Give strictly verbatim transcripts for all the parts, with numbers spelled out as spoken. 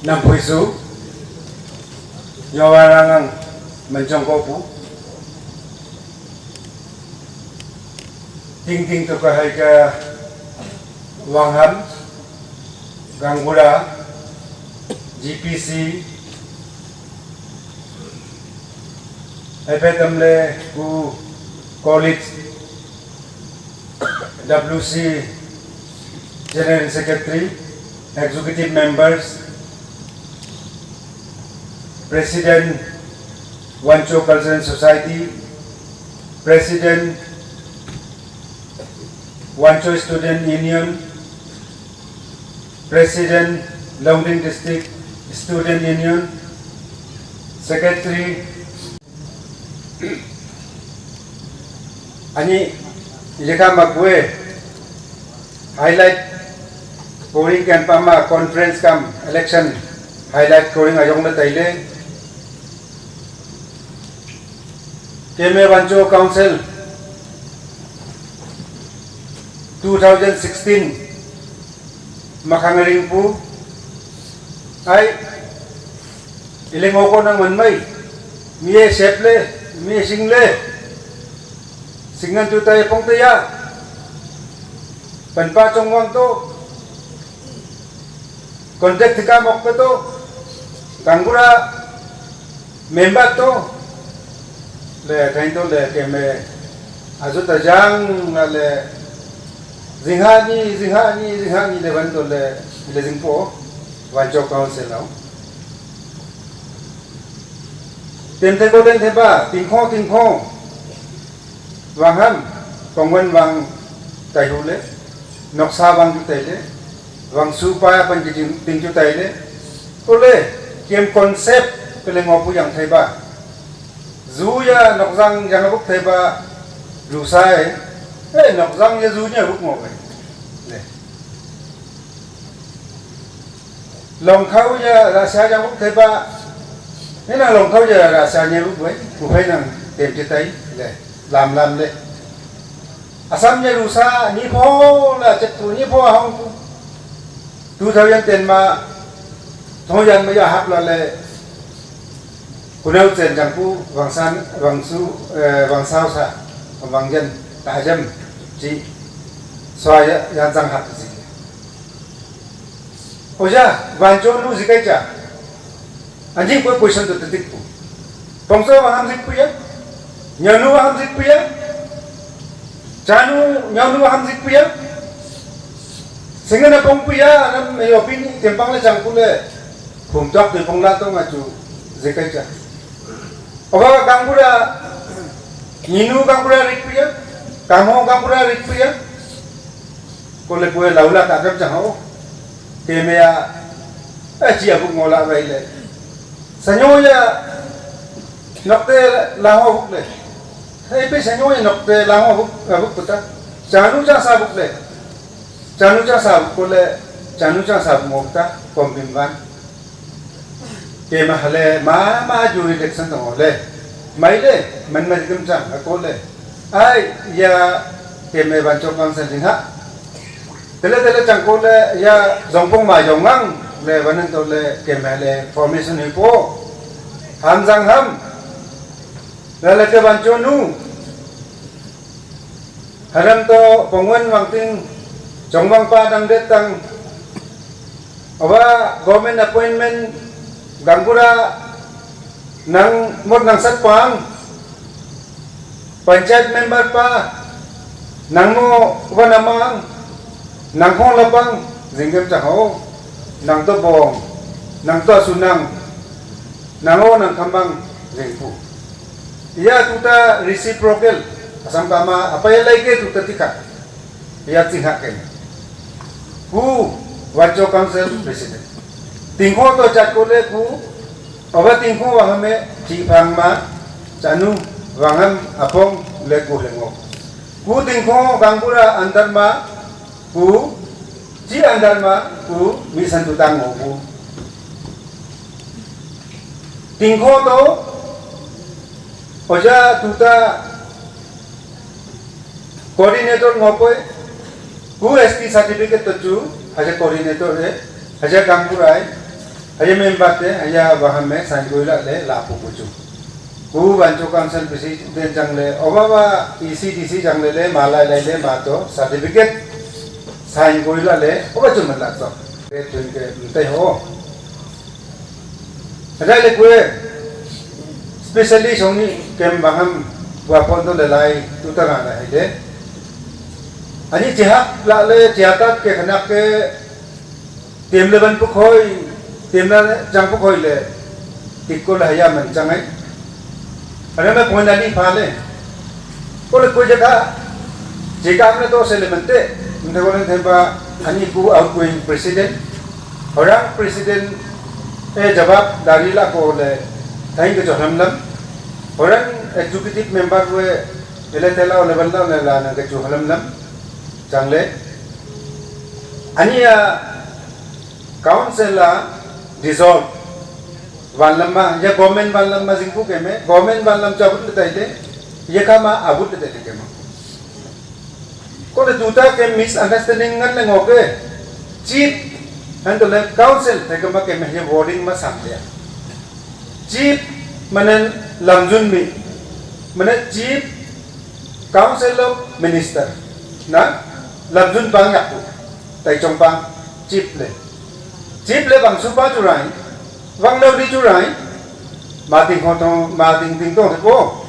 Nampui su, Yowa Rangang, Menchong Kopu. Ting ting to ka hai ka Wangham, Gangura, G P C, hai pe tam le ku college, W C General Secretary, Executive Members, President, Wancho Cultural Society, President, Wancho Student Union, President, Longding District Student Union, Secretary, ani, ilekha ma kue highlight, polling campaign ma conference kam election highlight polling ayong le taile. Keme Wancho Council two thousand sixteen makhang ringpu ai, ileng oko nang manmai, mie sep le, mie sing le, singan tu tai pong te ya, panpa chong wang to, contact thika mok to, Gangura member to, le, thain to le, keme, azu ta jang na le, zingha ni, zingha ni, zingha ni le ban to le, le zingpo, Wancho Council lau. Tem te ko den te ba, tingkho, tingkho. Wang ham, pongwan wang tai hu le, noksa wang ju tai le, wang su pa pan ki ting, ting ju tai le, ko le, kem concept pe le ngo pu yang thai ba. Zu ya nokjang yang buk thai ba, lu sai, eh, nokjang ya zu nya buk ngo bai. Le. Longkhau ya rasa yang buk thai ba, ni nang longkhau ya rasa nya buk bai, ku phai nang tem che tai, le, lam lam le. Assam nya rusa, ni pho la chet tu, ni pho hong tu. Two thousand ten ma, thong yan ma ya hap la le, kunau chen jang pu, wang san, wang su, eh, wang sao sa, wang jen, ta jem, chi, so ya, yan jang hap chi. Oja, Wancho nu zikai cha. Anjing koi question to tetik pu. Pongso waham zik pu ya. Nyanu waham zik pu ya. Chanu, nyanu waham zik pu ya. Singana pong pu ya, anam yo pin tempang le chang pu le. Phum tok te pong la to nga chu zikai cha. Oba Gangura, Ninu Gangura rik pu ya. Kamo Gangura rik pu ya. Ko le kue laula ta kam chang ho. Te me ya, eh, chi abuk ngola bai le. Sanyo ya, nok te la ho buk le. Hei pe sanyo ya nok te la ho buk, abuk puta. Chanu cha sa buk le. Chanu cha sa buk ko le, chanu cha sa buk ngok ta, kom bim ban. Kema hale ma, ma jurisdiction tong le. Mai le, man ma kum chang ko le. Ai, ya, keme Wancho Council ding ha. Tele tele chang ko le, ya, jongpong ma jong ngang le, wanan to le, keme le, formation hi po. Ham jang ham. La le ke Wancho nu. Haram to pongwan wangting, chongwang pa dang detang. Awa government appointment Gangura nang mot nang sat pang, panchayat member pa nang mo wa namang, nang khong lapang, jingkem cha ho, nang to bong, nang to sunang, nang o nang kambang, jingpu. Iya tuta reciprocal, asam kama, apa ya lai ke tuta tika. Iya tingha ken. Ku Wancho Council President. Tingkho to chat ko le ku, oba tingkho waham e chi phang ma, chanu wangam apong le ku lengo. Ku tingkho Gangura andar ma, ku chi andar ma, ku mi san tu tang ngo ku. Tingkho to, oja tuta, coordinator ngopoi, ku S T certificate to chu, haja coordinator he, haja Gangura e. Haya member te, haya waham me sign koi la le la pu ku chu. Ku Wancho Council president jang le, oba ba E C D C jang le le, ma lai lai le, ma to certificate sign koi la le, oba chu man la to. Ke tun ke mtai ho. Ada le kue, specially song ni kem waham wa pon to le lai, tu ta na hai de. Ani chihak la le, chiatat ke khanak ke, Tem le ban pu khoi, tem le jang pu khoi le, tik ko le haya man chang ai. Ada me point ali pha le. Ko le ko jaga, jega am le to se le man te, nte ko le themba ani ku outgoing president, orang president e jawab dari la ko le, thank you cho lam lam. Orang executive member we, ele tela le ban la le la nang ke cho lam lam. Chang le. Ani ya, Council a dissolve. Vanlam ma, ya government vanlam ma jingku keme, government vanlam cha abut le taite, ya kama abut le taite kema. Ko le tuta ke misunderstanding ngan le ngoke, chief, han to le council, te kema keme ya wording ma sam le. Chief mane lamjun mi, mane Chief Council of Minister na lamjun pang yakpu, taichong pang chief le. Chief le bang supa churai, bang lo di churai, ma ting ho tong, ma ting ting tong po.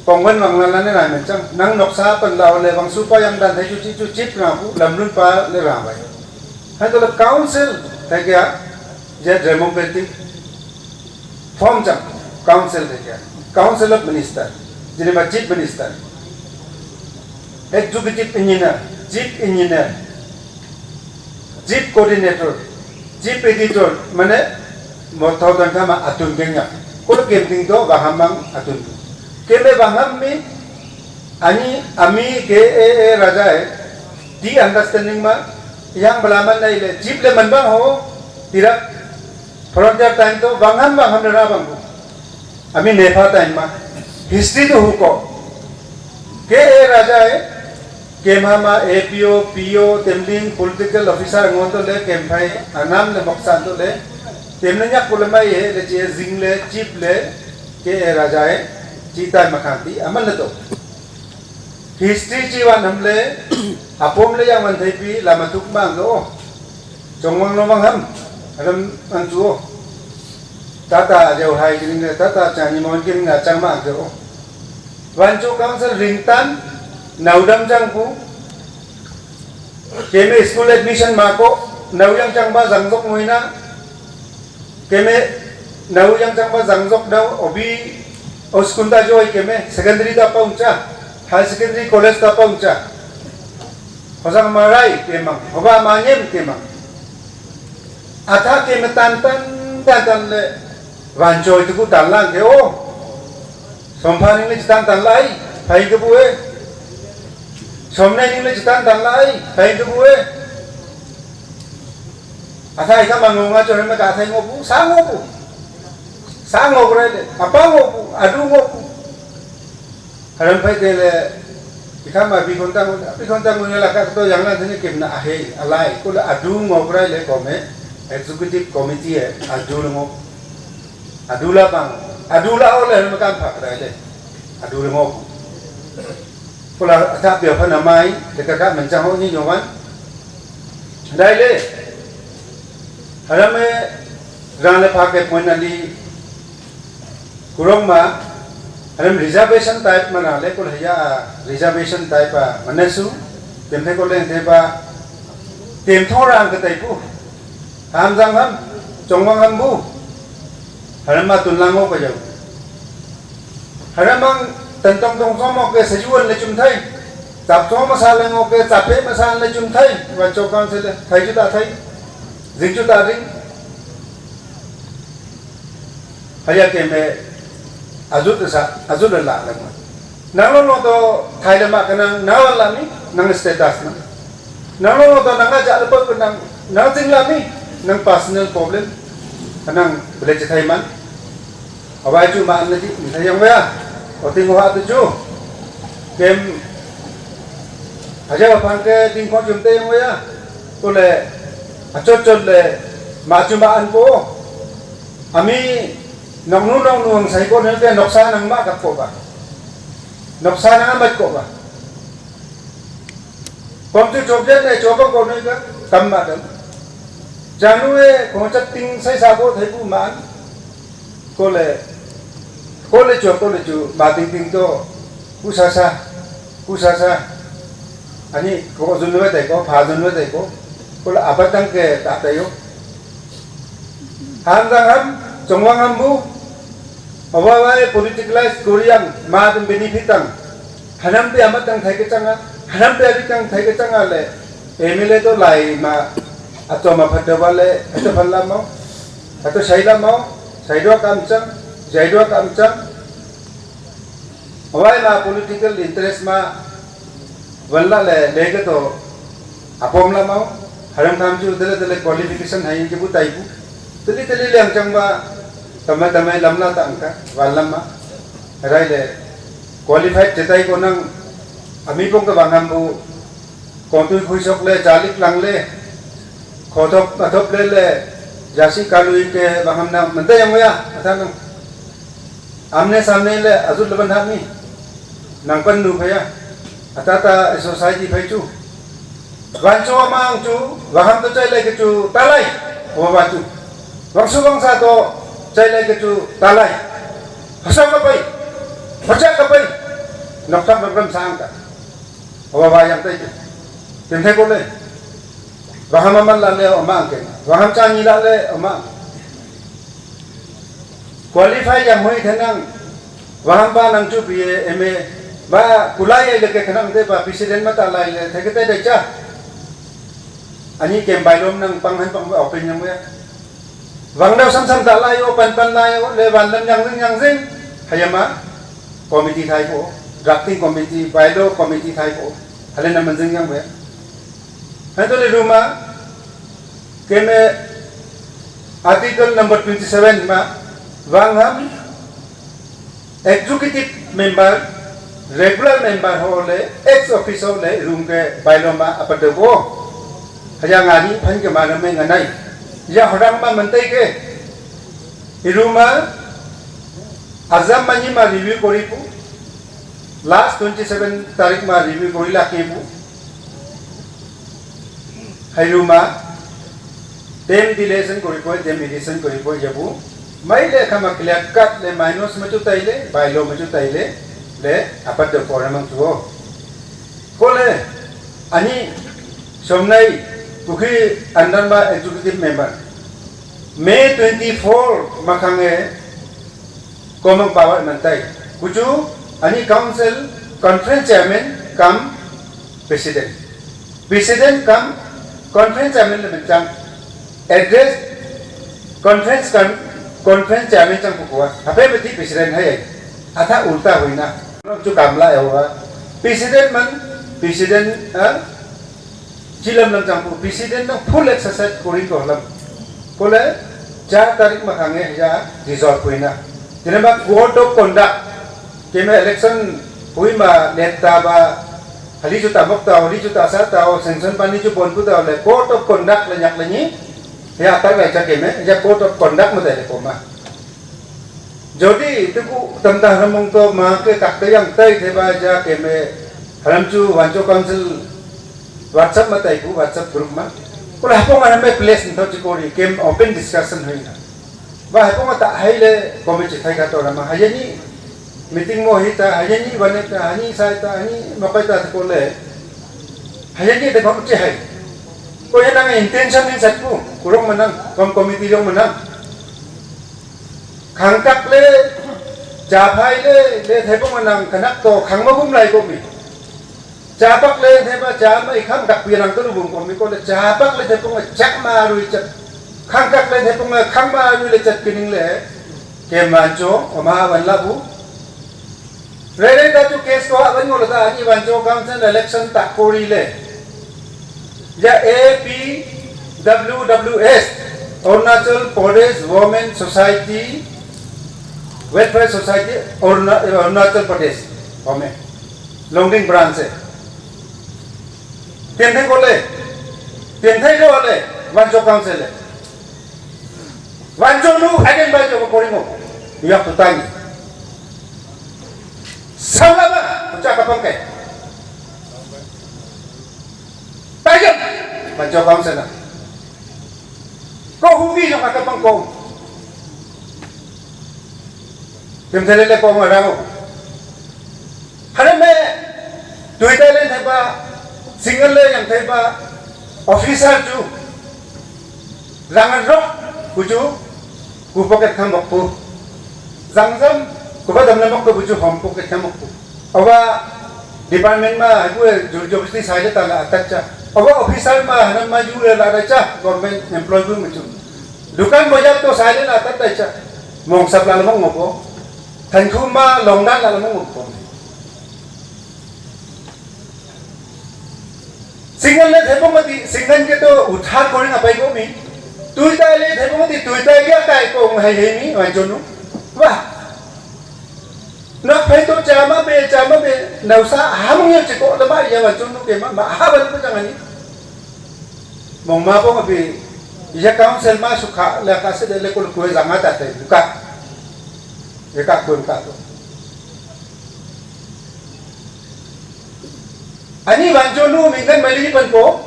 Pongwan wang lan lan ne rai men chang, nang noksa pan lao le bang supa yang dan thai chu chi chu chief na pu lamjun pa le ra bai. Hai to le council thai kya, je democratic Form chang, council thai kya, council of minister, jine ma chief minister, executive engineer, chief engineer, chief coordinator, chief editor, mane mo thau dan kha ma atun keng ya. Ko lo kem ting to waham mang atun. Keme waham mi ani ami ke e e raja e di understanding ma yang balaman nai le chief le man bang ho tirak Frontier time to waham waham le ra bang bu. Ami Nepha time ma. History to hu ko. Ke e raja e. Kemha ma A P O, P O, temling political officer ngon to le, kemphai anam le moksan to le. Temle nyak ko le mai he le che jing le, chief le, ke e raja e. Chi time ma khanti, aman le to. History chi wan ham le, apom le yang wan thai pi, lama tuk mang to. Chongwang lo mang ham, aram ang chuo. Tata jau hai kining na, tata chang ni mon kining na chang mang chuo. Wancho council ringtan, naudam chang pu. Keme school admission ma ko, nau yang chang ba zang zok ngoi na. Keme, nau yang chang ba zang zok dau, obi, o school ta joi keme, secondary ta paung cha, high secondary college ta paung cha. Hosang marai kemang, hoba manyem kemang. Atha keme tan tan, tan tan le, vanchoi tuku tan lang ke o. Sompha ning le chitan tan lai, phai ke bu e. Somnai ning le chitan tan lai, phai ke bu e. Athai kha ma ngo nga chon ma ka athai ngo pu, sa ngo pu. Sa ngo kre le, apa ngo pu, adu ngo pu. Haram phai te le, ikha ma bi khon ta ngo, bi khon ta ngo la ka to yang la thene kim na ahe, alai, ko le adu ngo kre le ko me, executive committee e, adu ngo. Adu la pang, adu la o le haram ka pha kre le. Adu ngo pu. Kula athah pia pha na mai, te ka ka men chang ho ni nyo wan. Dai le. Haram e, rang le pha ke point na li. Kurong ma, haram reservation type ma na le kul haya reservation type a, mana su, tem the ko le the ba, tem thong rang ke tai pu. Ham jang ham, chong wang ham bu. Haram ma tun lang ngo ka jau. Haram ang tentong tong som ke sejuan le chum thai. Tap som masa le ngo ke, tap pe masa le chum thai. Wan chok kan se le, thai ju ta thai. Jing ju ta ring. Haya ke me ajut sa, ajut la la ma. Nang lo no to thai le ma ka nang, nang la mi, nang status na. Nang lo no to nang aja le pa nang, nang ting la mi, nang personal problem. Ka nang bele che thai man. Awai chu ma an le ti, ni thai yang wa. O ting wa tu chu. Kem aja wa phang ke ting ko chum te yang wa. Ko le, achot chot le, ma chu ma an po. Ami noknu noknu ang sai ko ne ke noksa nang ma kap ko ba. Noksa nang amat ko ba. Kom tu chop jet ne chop ko ne ke kam ma dam. Janu e ko chat ting sai sa ko thai bu man. Ko le, ko le chop ko le chu ma ting ting to. Ku sa sa. Ku sa sa. Ani ko jun le tai ko, pha jun le tai ko. Ko le abatang ke ta tai yo. Ham dang ham, chongwang ham bu, awa wa politicalize Korean, ma dum benefit tang, hanam pe amat tang thai ke changa, hanam pe adik tang thai ke changa le, M L A to lai ma, ato ma phat wa le, ato phan la mau, ato sai la mau, sai dua kam chang, sai dua kam chang, Awai ma political interest ma wan la le lege to apom la mau, harang tham chu tele tele qualification hai ke bu tai bu. Tele tele leng chang ba tamai tamai lam la tang ka wan lam ma. Rai le qualified chetai ko nang ami pong ka bang ham bu. Kong tui khui sok le, jalik lang le, khothop athop le le, jasi kalui ke bang ham nang, menta yang ya, ata nang. Amne samne le, azut leban hami, nang pan nu phaya, ata ta society phai chu. Wancho amang chu, waham to chai lai ke chu, talai, wa wa chu. Wangsu wangsa to, chai lai ke chu, talai. Hasa ka pai, hasa ka pai, noktak nokram sang ka. Awa ba yang tai. Tengthai ko le. Waham aman la le omang ke. Waham chani la le omang. Qualify yang hoi thenang. Waham ba nang chu B A, M A. Ba kulai le ke thenang de ba president mata lai le theke te de cha. Ani kem bai lom nang pang han pang open yang ya. Wang dau sam sam ta lai o, pan pan lai o, le wan lam yang zing yang zing. Hayama committee thai ko, drafting committee, bylaw committee thai ko. Hale na manzing yang we. Hanto le luma, keme article number twenty-seven ma, wang ham, Executive member, regular member ho le, ex officio le, room ke bylaw ma apa de bo. Haya ngani phan ke ma me nganai. Ya hodang ma mentai ke. Iruma azam mani ma review kori pu. Last twenty-seven tarik ma review kori la ke pu. Hairuma, tem deletion kori poi, tem addition kori poi jabu. Mai le khama clear cut le minus ma chu tai le, bylaw ma chu tai le, le apat de forum ang tuo. Ko le, ani somnai kukhi under ma executive member. May twenty-four ma khange, Common power mantai. Kuchu ani council conference chairman cum president. President cum conference chairman le menchang. Address conference cum conference chairman chang kukua. Hape mati president hai. Atha ulta huina. Chu kamla ya hua. President man, president, ha? Chilam lam chang pu president nang full exercise koring ko lam. Kole char tarik ma khange ya dissolve koina. Jene ba code of conduct keme election hui ma net ta ba hali chu ta mok ta hali chu ta sa ta o sanction pani chu bon pu ta le code of conduct le nyak le ni ya ta ga cha keme ya code of conduct ma ta le ko ma. Jodi tuku tamta haramong to ma ke kak ke yang tai the ba ja ke me haram chu Wancho Council WhatsApp ma tai ku WhatsApp group ma. Kula hapong haram me place ni to chikori kem open discussion hoi na. Ba hapong ta hai le committee thai ka to na ma hayani meeting mo hi ta hayani wane ta hani sai ta hani ma pai ta ko le hayani de bam che hai. Ko ya nang intention ni sat ku kurong manang kom committee rong manang. Khangkak le, chaphai le, le thepong nang kanak to khang ma bum lai ko mi. Chapak le thepa cha ma ikham dak pi nang tu bum ko mi ko le chapak le thepong chak ma rui chat. Khangkak le thepong khang ma rui le chat kining le. Ke mancho, oma wan la bu. Rere ta tu case ko awan ngol ta ani Wancho Council election ta kori le. Ya A P W W S, Arunachal Pradesh Women Society, Welfare Society, Aruna-, Arunachal Pradesh, Women, Longding Branch se. Tiam thai ko le, tiam thai ko le, Wancho Council le. Wancho nu agen ba jo ko ringo. Yak tu tani. Saula ba, ucha kapang kai. Tajam. Wancho council na. Ko huwi jo kapang ko. Kim thele le ko ngarang. Hare me, tuita le thaiba, single le yang thaiba, officer chu, rangan rok, kuchu, ku pocket kham bok pu. Zang zang, ku ba dam le mok ku chu hom pocket kham bok pu. Awa, department ma, hai ku, ju-, jobsti sai le ta la atat cha. Awa, officer ma, hanam ma, ju le la da cha, government employee bu mu chu. Dukan boyap to sai le la atat da cha. Mong sap la le mong mo ko. Thankhuma longdan la lamang ngom kong. Single le thepong mati, single ke to uthar kori ngapai ko mi. Tuita le thepong mati, tuita ke kai ko hai hai mi, wan jonu. Wah. Nak phai to chama be, chama be, nausa ham nge chiko le ma ya wan jonu ke ma, ma ha ban ko jangan ni. Mong ma pong abi, ya council ma sukha le ka se de le ko ko janga ta te buka. Ya ka ko ka to. Ani wancho nu mingkan mali pan po.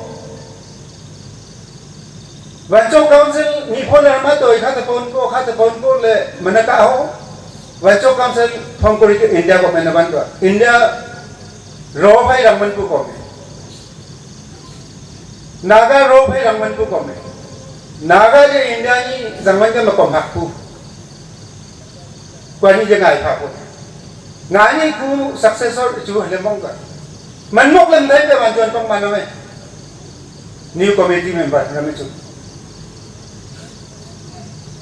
Wancho council ni phone ma to kha ta phone po, kha ta phone po le mana ka ho. Wancho council phone kori ke India ko mena ban to. India ro phai rang man pu ko. Naga ro phai rang man pu ko me. Naga je India ni jang man ke ma ko hak pu. Kwani je ngai pha ko. Ngani ku successor chu le mong ka. Man mok lem dai pe wan juan tong man me. New committee member na me chu.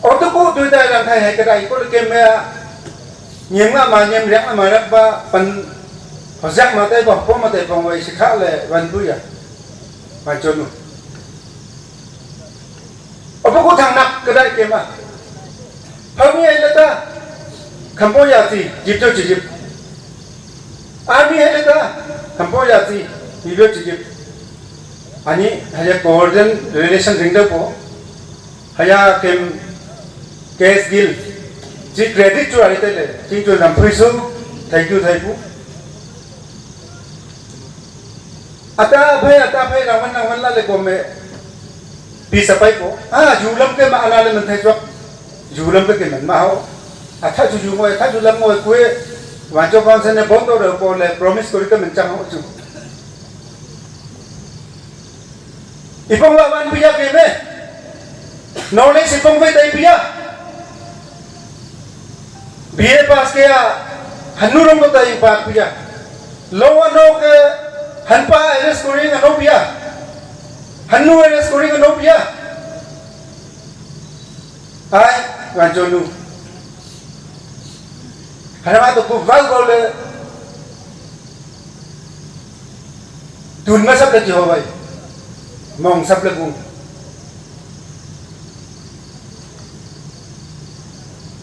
Otu ku tu dai lang khai hai ka dai ko le ke me. Nyem nga ma nyem riang ma rak ba pan. Phajak ma tai ba po ma tai pong wai sikha le wan bu ya. Ma chonu. Apa ko thang nak kedai ke ma. Phami ai lata. Khampo ya ti, jip jo jip. Army ai lata. Khampo ya ti, jip jo jip. Ani haya coordinate relation ring da po. Haya kem case gil. Ji credit chu ari te le. King chu lam phui su. Thank you, thank you. Ata phai, ata phai, rawan, rawan la le ko me. Pi sapai ko. Ah, julam ke ma ala le man thai chok. Julam ke ke man ma ho. Atha ju ju ngoi, atha julam ngoi kue. Wancho council ne bon do re ko le promise kori ke man chang ho chu. Ipong wa wan puya ke me. Knowledge ipong ve tai puya. B A pass ke ya, hanu rong ko tai pa puya. Lo ano ke hanpa arrest kori ano puya. Hanu arrest kori ano puya. Ai, wancho nu. Hana ma to ku vau vau le. Tun ma sap le Jehovah. Mong sap le gung.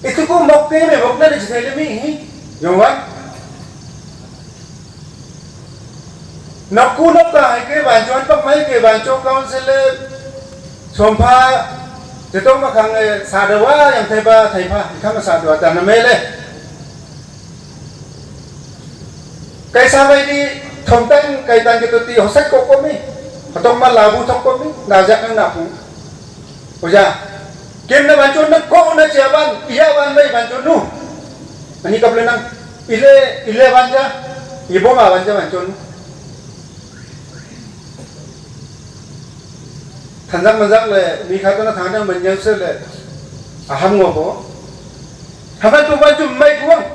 Itu ko mok ke me mok na le jisai le mi hi. Yong wan. Nok ku nok ka hai ke ban chuan pak mai ke ban cho council le. Sompha. Te tong ma khang e sa da wa yang thai ba thai pha. Khang sa da wa ta na me le. Kaisa bai di thongtang kaitan ke tu ti hosak ko ko mi. Hatong ma labu thok ko mi. Na jak nang na pu. Oja. Kem na ban chon na ko na chia ban. Iya ban bai ban chon nu. Ani kap le nang. Ile, ile ban ja. Ibo ma ban ja ban chon nu. Thanjak manjak le, mi kha to na thanjak manjak se le, aham ngo ko. Haman tu ban tu mai kuang.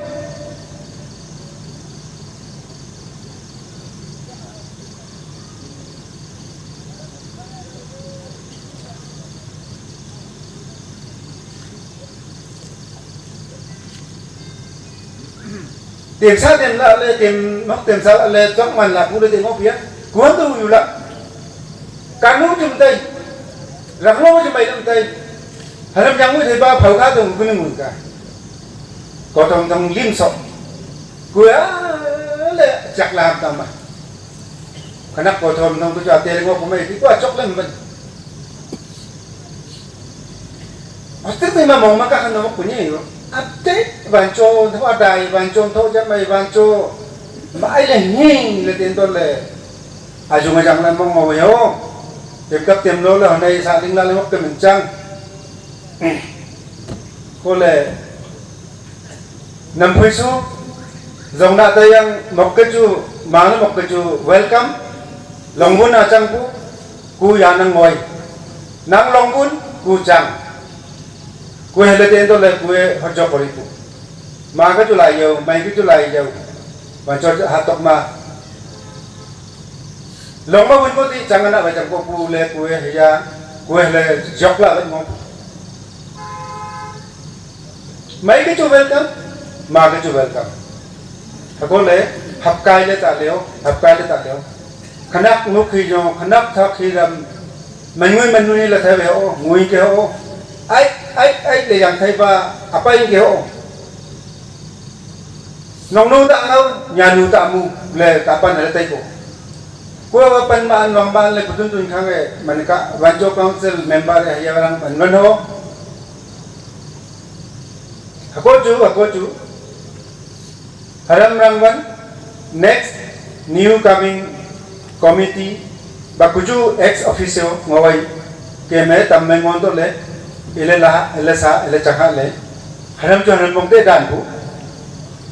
Tem sa tem la le, tem nok tem sa la le, chok man la pu le tem ok ya. Kuan tu yu la. Kanu jum tai. Rang lo jum bai jum tai. Haram yang mu thai ba phau ka tu ku ni mun ka. Ko tong tong lim sok. Ku ya le chak lam tam ba. Kanak ko tong tong tu ja te ngo ko mai ti ko chok lem ban. Hostel te ma mong ma ka khan no ku ni yo. Ate bancho tho adai bancho tho jam mai bancho ma ai le hing le tin to le. Ajung ajang le mong mo yo. Tem kap tem lo le honai sa ding la le mok ke menchang. Ko le Namphui su, zong na ta yang mok ke chu, ma na mok ke chu, welcome. Longbun a chang ku, ku ya nang ngoi. Nang longbun, ku chang. Ku he le ten to le ku he hot jok kori ku. Ma ke chu lai yo, mai ke chu lai yo. Wan cho ha tok ma. Long ma bun ko ti chang na ba chang ko ku le ku he ya, ku he le jok la ba mo. Mai ke chu welcome, ma ke chu welcome. Hako le, hapkai le ta leo, hapkai le ta leo. Khanak nuk hi jo, khanak thak hi ram, man ngui man ngui le thawe o, ngui ke o. Ai, ai, ai le yang thai ba, apai ke o. Nong nu ta ngau, nya nu ta mu, le ta pan le tai ko. Ko ba pan ma an wang ban le kutun tun khang e, man ka, Wancho Council member e, ya rang man man ho. Hako chu, hako chu. Haram rangwan, next new coming committee, ba kuju ex officio ngawai, keme tam me ngon to le, ile la, ile sa, ile chakha le, haram chu haram mong te dan bu,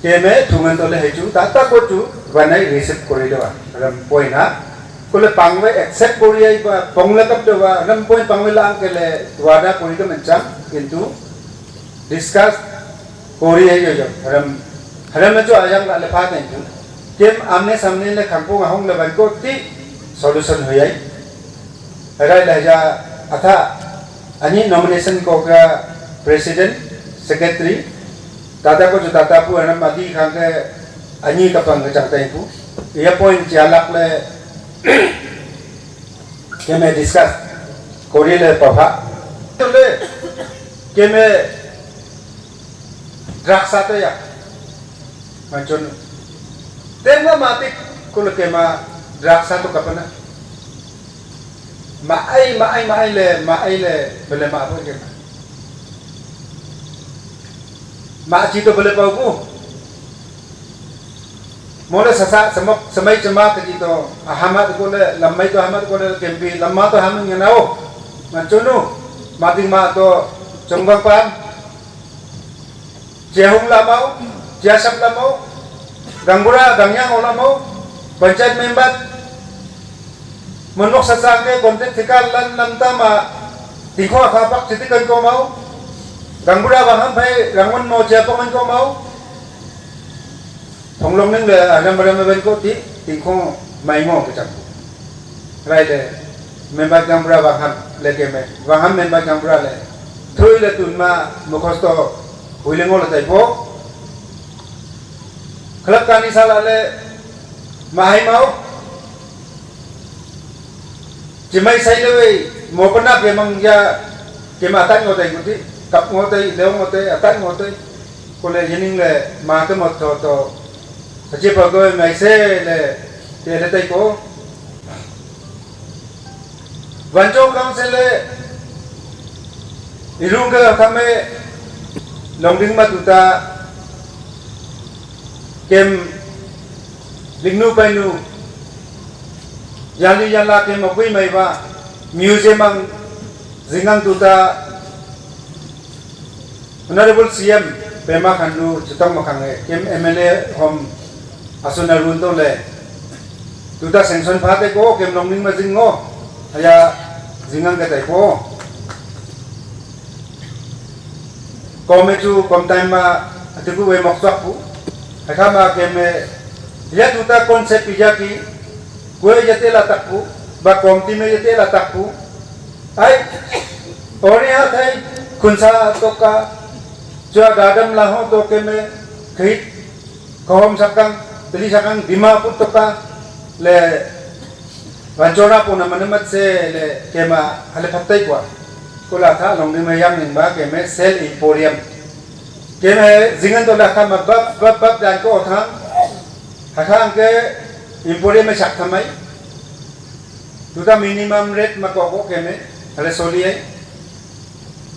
keme thungan to le hechu, ta ta ko chu, wanai receive kori do, haram point ha, ko le pangwe accept kori ai ba, pong le kap do ba, haram point pangwe la ang ke le, wada kori ke menchang, kintu, discuss, Kori hai yo yo, haram, haram na chu ayang la le pha teng chu. Kem amne samne le khangpo ngahong le ban ko ti solution hui ai. Rai la ja atha ani nomination ko ka president, secretary, tata ko chu tata pu haram adi khang ke ani ka pang ke chang teng pu. Ya point chi alak le Keme discuss kori le papa. Le keme drugs ate ya. Manchon. Tema mati kul kema drugs atu kapana. Ma ai, ma ai, ma ai le, ma ai le, bele ma apa kema. Ma chi to bele pau ku. Mole sasa semok semai cema ke jito, ah, hamat ko le, lamai to hamat ko le, kempi, lama to hamat ngenau. Manchonu, mating ma to, chonggang pam. Jehung lamau, jasap lamau, gangbura, gangyang lamau, panchayat member, Menok sasang ke konten thikar lan lam tama, tingkho akha pak chiti kan ko mau. Gangbura baham phai rangun mo chia pangan ko mau. Thonglong ning le anam ram ben ko ti, tingkho mai ngo ke chang. Rai le, member gangbura baham le ke me, baham member gangbura le. Thui le tun ma, mukhos to, hui le ngo le tai po. Khlap kani sala le, mahai mau. Chimai sai le wei, mo pana ke mang ya, ke ma tan ngo tai kuti, kap ngo tai, leo ngo tai, atan ngo tai. Ko le yening le, ma ke mo to to. Ache pa ko mai se le, te le tai ko. Wancho Council le, irung ke kame, longding ma tuta, kem, lingnu painu, yali yala kem, akui mai ba, museum ang, zingang tuta, Honorable C M Pema Khandu chutang makhang e, kem M L A hom asun arun to le. Tuta sanction pha te ko, kem long ning ma jing ngo. Haya jingang ke tai ko. Kom e chu kom time ma atiku we mok chak pu. Hakha ma kem e ya tuta concept ija ki. Kue ya te la tak pu. Ba kom ti me ya te la tak pu. Ai, ori ha thai, khunsa toka, chua dadam la ho to ke me, khit, kohom sakang, teli sakang, Dimapur toka, le, Wanchora puna manamat se, le, kema, hale phattai kwa. Kula tha long ni me yang ning ba, ke me, Sel Emporium. Ke me, zingan to la kha ma bab, bab, bab dan ko thang, ha kha ang ke, Emporium me sak thamai. Tuta minimum rate ma ko ko keme, hale soli ai.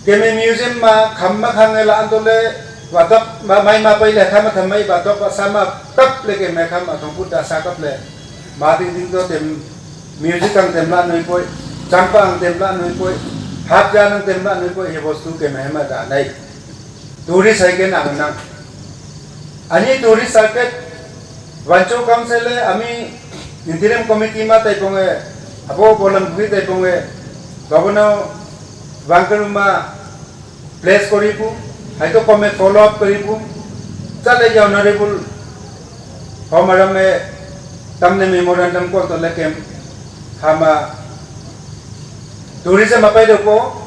Keme museum ma kham ma khang la anto le, watok ma mai ma pai le kham ma tham mai watok wa sa ma kap le keme kham ma thong put da sa kap le. Ma ding ding to tem music ang tem la noi poi, champa ang tem la noi poi, hap ja nang tem la noi poi, he bostu keme ma da nai. Tourist hai ke nang nang. Ani tourist circuit Wancho Council e ami interim committee ma taipong e, abo bolam bui taipong e, Governor Wangkeruma ma place koripu, hai to kome follow up koripu, chale ya honorable Homaram e tamne memorandum ko to lekem hama tourism apai do ko,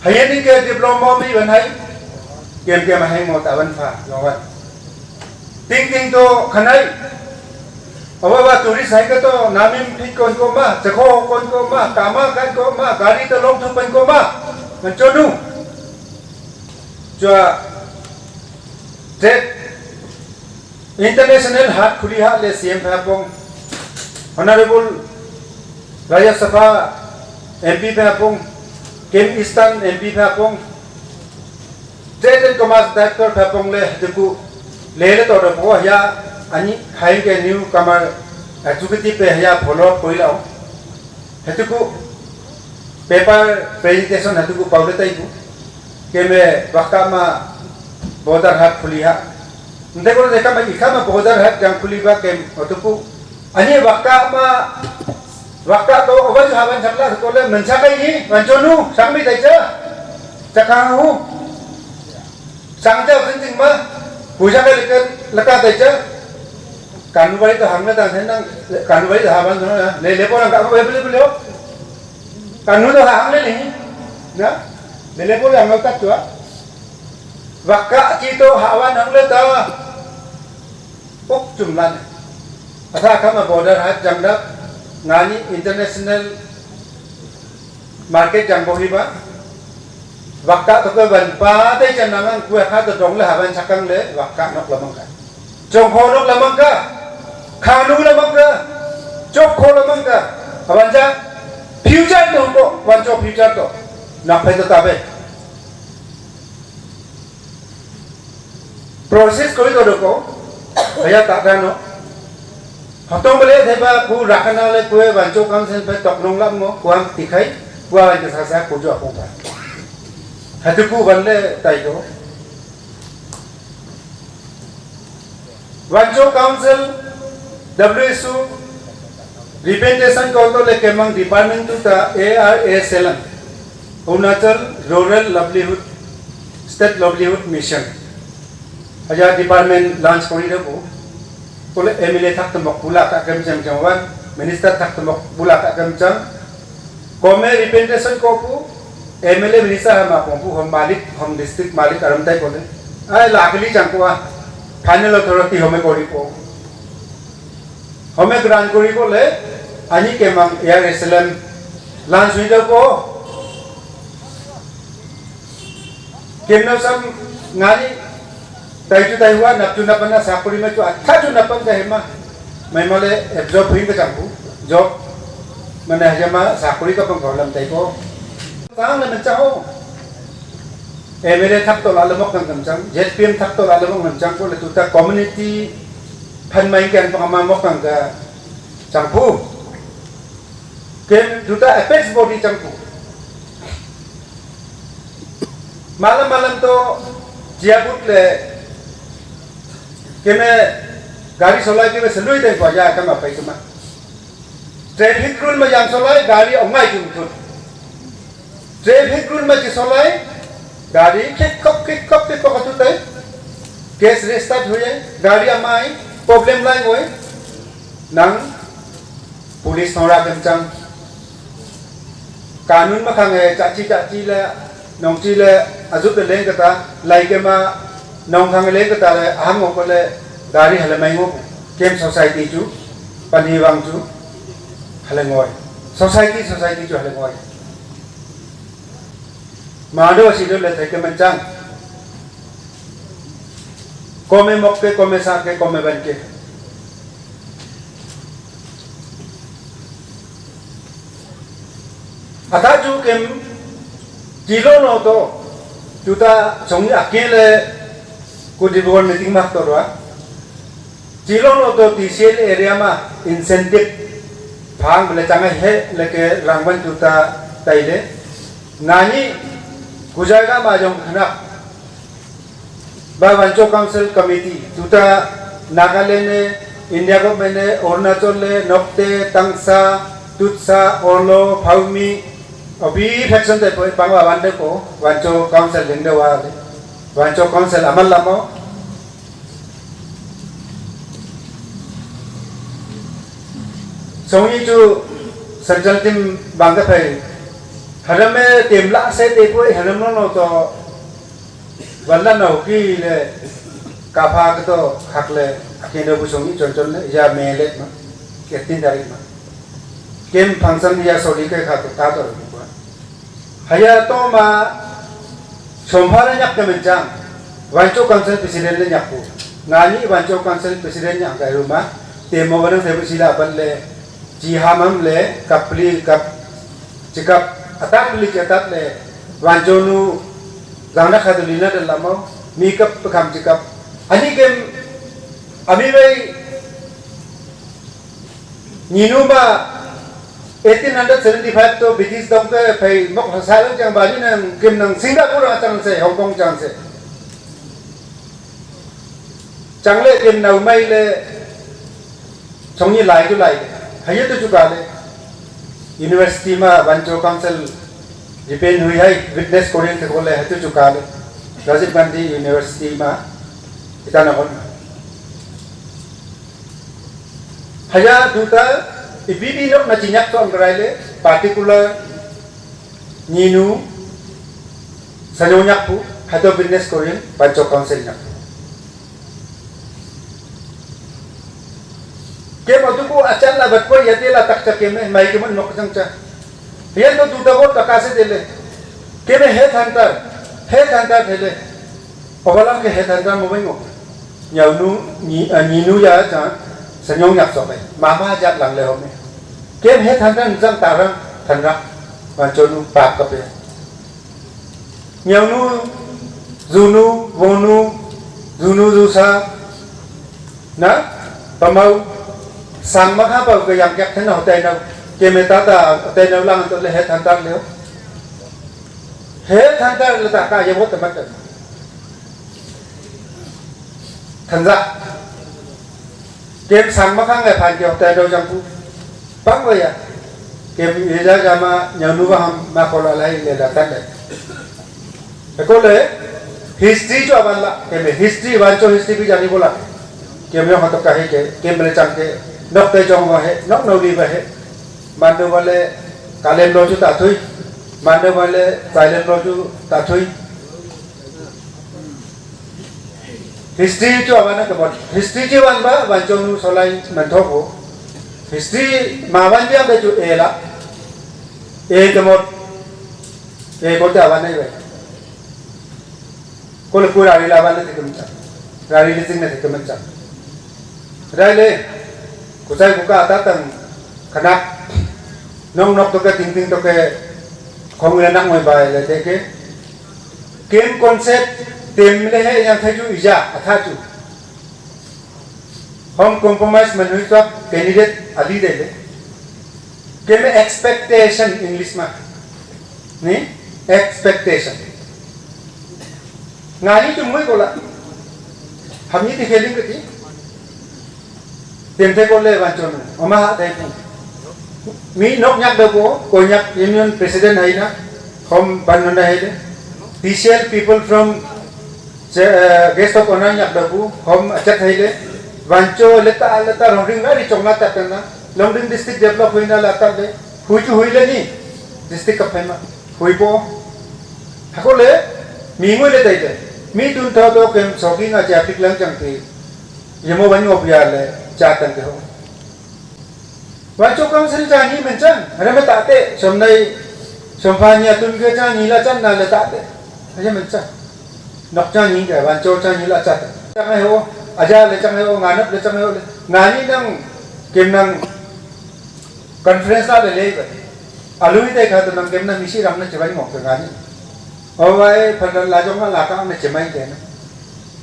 hai ni ke diploma mi ban hai, kem kem hai mo ta ban pha, yongan. Ting ting to khanai. Awa wa tourist hai ka to namim phit kon ko ma, chakho kon ko ma, kama kan ko ma, gari to long thu pan ko ma. Ngan chonu. Chua trade international hat khuli ha le C M pha pong. Honorable Rajya Sabha M P pha pong. Kem Eastern M P pha pong. Trade and Commerce Director pha pong le hatuku le le to do po ya ani hai ke newcomer executive pe ya follow koi lao. Hatuku paper presentation hatuku pau le tai ku. Keme wakka ma border hat khuli ha. Nde ko de kama ikama border hat jang khuli ba kem hatuku. Ani wakka ma, wakka to oba ju haban sakla ko le mensa kai ni, mancho nu, sang mi tai cha. Chakang hu. Sang ja kin ting ma, puja kai le laka tai cha. Kanu bari to hang le ta sen nang, kanu bari to haban to na, le le po nang ka ko bele bele. Kanu to hang le ni. Na? Le le po nang ta tu a. Wakka ki to haban hang le ta. Uk chumlan. Asa kama border hat jang dap ngani international market jang bohi ba. Wakka to ke ban pa te jan nangang kue kha to dong le haban sakang le wakka nok lamang ka. Chong kho nok lamang ka. Khanu lamang ka. Chok kho lamang ka. Haban ja future to ko, wan cho future to. Nak phai to tabe. Process koi to doko, kaya tak dano. Hatong bele theba ku rakana le kue Wancho Council pe tok nong lam ngo, kuang tikhai, kua ke sasa kujo apong pa. Hatu ku ban le tai do. Wancho Council, W S O, representation ko to le kemang department tu ta A R A selam, Arunachal Rural Livelihood, State Livelihood Mission. Aja department launch kori da ko. Ko le M L A thak temok pula ka kem jam jam wan, minister thak temok pula ka kem jam. Kome representation ko pu, M L A minister hama pong pu, hom malik, hom district malik aram tai ko le. Ai lakli jang ko a, final authority home kori ko. Home grant kori ko le, ani kemang A R A selam launch hui da ko. Kemnau sam ngani, tai chu tai hua, nap chu nap na sakuri ma chu atha chu nap ka hema. Mai ma le absorb hui ka jang pu. Job. Mana hajama sakuri ka pang ko lam tai ko. Tang le mencha ho. M L A thak to la le mok nang kam chang, Z P M thak to la le mok nang chang ko le tuta community phan mai kan pang ma mok nang ka chang pu. Kem tuta apex body chang pu. Malam malam to jia but le keme gari solai keme selui dai ko ya kama pai kema. Traffic rule ma yang solai gari ongai tum tut. Traffic rule ma chi solai gari khik khop khik khop khik khop tu tai. Case restart hoye gari amai problem lai ngoi. Nang police nora kencang. Kanun ma khange chachi chachi le nongchi le azup le leng kata lai kema nong khang leng kata le aham ngok le gari hale mai ngok kem society chu pani wang chu hale ngoi society society chu hale ngoi. Mado si do le thai kemencang. Kome mok ke, kome sa ke, kome ban ke. Atha ju kem Chilo no to, tuta chong akele ku Dibrugarh meeting mak to dua. Chilo no to T C L area ma incentive phang bele chang he leke rangwan tuta taile. Ngani kujaga ma jong khanak ba Wancho Council Committee, tuta Nagaland ne, India government ne, Arunachal le, Nokte, Tangsa, Tutsa, Olo, Phaumi, obi faction te poi pangwa wan de ko, Wancho Council ding de wa le. Wancho Council amal lamo. Songi chu central team bang ka phai. Haram me tem la se te poi, haram no no to Wala nau ki le kapha ka to khak le akendo bu song ni chon chon le ya me le ma. Ke tin dari ma. Kem function ya soli ke kha to ta to ni kwa. Haya to ma sompha le nyak ke menchang. Wancho Council President le nyak ku. Ngani Wancho Council President nyak ka ru ma. Te mo wanang te bu sila ban le. Chi hamam le, kapli kap, chikap, atat li chi atat le, wancho nu, gangna khadu lina de lamo, mi kap, pakam chikap. Ani kem, ami bai, ninu ma, eighteen hundred seventy-five to British dong ke, phai mok hasal jang bani nang, kem nang Singapore chang se, Hong Kong chang se. Chang le, kem nau mai le, Chong ni lai tu lai. Haya tu chuka le. University ma Wancho Council depend hui hai witness korean te kole hatu chuka le. Rajiv Gandhi University ma Itanagar. Haya duta ipipi nok na chinyak to angrai le particular ninu sanyo nyakpu hato witness korean Wancho Council nyakpu. Kem atu ko achan la bat ko yate la tak cha kem mai ke mon nok chang cha. Yan to duta ko taka se dele. Kem head hunter, head hunter thele. Obalang ke head hunter mo bai mo. Nyau nu ni, ah, ni nu ya cha sanyong yak so bai. Mama jat lang le ho me. Kem head hunter jang tarang thanra. Wancho nu pap ka pe. Nyau nu, zu nu, wo nu, zu nu, zu sa, na, pamau, sang ma kha pau ke yang kyak then hotai nau, ke me ta ta hotai nau lang to le head hunter leo. Head hunter le ta ka ye wo ta mat ta. Thanza. Kem sang ma khang e phan ke hotai do jang pu. Pang wa ya. Kem ye ja ja ma nyau nu wa ham ma ko la lai le la tan le. Ko le history jo aban la, kem history Wancho history bi jani bola. Kem yo ha to ka he ke, kem le chang ke, nok te jong wa he, nok no li wa he. Man do wa le kalem lo ju ta thui. Man do wa le silent lo ju ta thui. History chu awan ke bot. History chu wan ba, wan chu nu solai man tho ko. History ma wan dia ke chu e la. E ke mot. E ko ta wan nai ba. Ko le ku rari la wan ne te kem cha. Rari le sing ne te kem cha. Rai le. Ku sai ku ka ta tang khanak. Nong nok to ke ting ting to ke khong le nak ngoi ba le te ke. Kem concept tem le he yang thai ju ija atha ju. Hom compromise man hui tua candidate ali de le. Kem expectation English ma. Ni expectation. Ngani tu mui kola. Hamni ti feeling ke ti. Tente ko le wan chon. Oma ha dai pu. Mi nok nyak da ko, Konyak Union President hai na, hom ban nanda hai de. T C L people from, eh, guest of honor nyak da ko, hom achat hai de. Wancho leta leta Longding na ri chong na ta na. Longding district develop hui na la ta de. Hui chu hui le ni. District ka phai ma. Hui po. Hako le, mi ngui le tai de. Mi tun tho to kem soki na cha pik lang chang ti. Yamo ban ngop ya le cha tan de ho. Wancho Council cha ni men chan, hare me ta te, som nai, som pha ni atun ke cha ni la chan na le ta te. Aja men chan. Nok cha ni ke, Wancho cha ni la cha te. Cha ngai ho, aja le cha ngai ho, nganap le cha ngai ho le. Ngani nang, kem nang, conference la le le ba. Alui te kha to nang kem nang misi ram na chibai ngok ke ngani. Awai, phalan lajong ma laka me chemai ke na.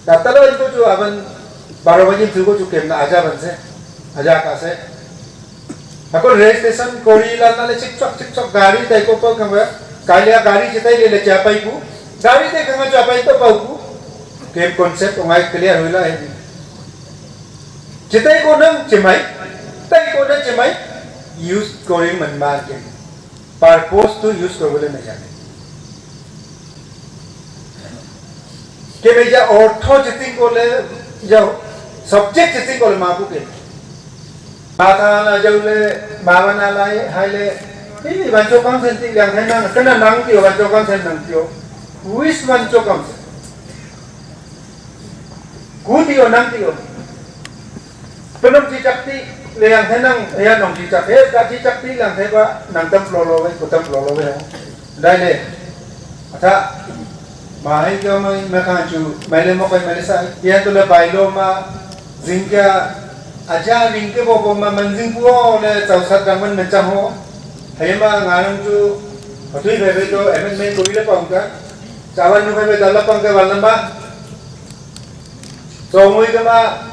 Tata lo itu chu aban baro baji tu ko chu kem na aja ban se. Aja ka se. Ako registration kori la na le chik chok chik chok gari tai ko pa kama. Kalia gari chitai le le chapai ku. Gari tai kama chapai to pau ku. Kem concept ongai clear hoila hai. Chitai ko nang chemai. Tai ko nang chemai. Use kori man ma ke. Purpose to use kori le na ya. Ke me ja ortho chiting ko le ja subject chiting ko le ma ku ke. Ma tha na jau le, ma wa na lai, hai le. Ni ban cho kam sen ti yang hai nang, kana nang ti ban cho kam sen nang ti. Wis ban cho kam sen. Ku ti o nang ti o. Penam ti chak ti le yang hai nang, ya nong ti chak, he ka ti chak ti lang hai ba nang tam lo lo wai, ku tam lo lo wai. Dai le. Ata, ma hai ka mai ma ka chu, mai le mo kai mai le sa, ya tu le bai lo ma, jing ka, aja ring ke bo bo ma man jing pu o le, chau sat dang man man chang ho. Hai ma nga nang chu, patui bai bai to, amendment ko ile pang ka, chawan nu bai bai da la pang ka wal namba. Chongui kama,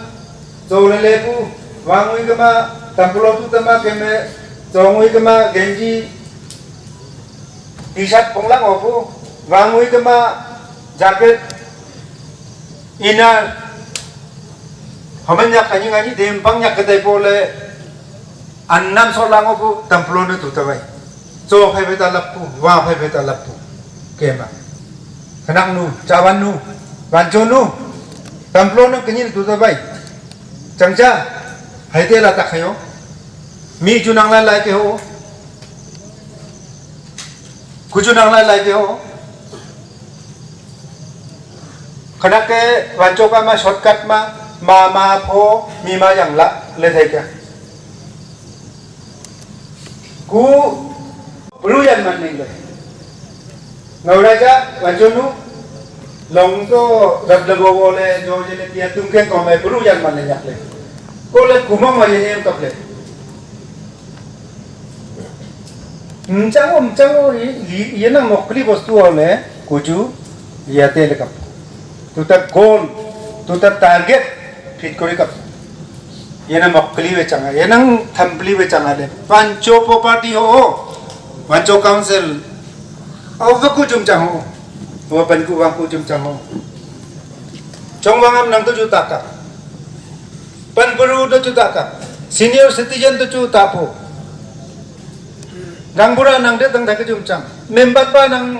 chole lepu, wangui kama, tampulo tu tama keme, chongui kama, genji, t-shirt ponglang opu, wangui kama, jacket, inner, haman nyak kanyi kanyi, dempang nyak ketai pole, annam solang opu, tampulo ne tu tabai. Cho phai phai ta lappu, wa phai phai ta lappu. Kema. Khanak nu, chawan nu, wancho nu, tampulo nu kanyi tu tabai. Changcha, hai te la tak hayo. Mi chu nang lai lai ke ho. Ku chu nang lai lai ke ho. Khanak ke wancho ka ma shortcut ma, ma ma pho, mi ma yang la, le thai kya. Ku bru yan man ning le. Ngau raja, wancho nu, long to rap le bo bo le, jo je le tia tung ke ko me bru yan man le nyak le. Ko le kumang ma ye em kap le. Mchang o, mchang o, i, i, ye na mokli bostu o le, kuju, ya te le kap. Tuta goal, tuta target, fit kori kap. Ye na mokli we changa, ye nang thampli we changa le. Pancho property ho, pancho council. Au va ku jum chang ho. Wa pan ku wang ku jum chang ho. Chong wang am nang tu ju ta kap. Pan bru tu ju ta kap. Senior citizen tu ju ta po. Gang bura nang de tang thak jum chang. Member pa nang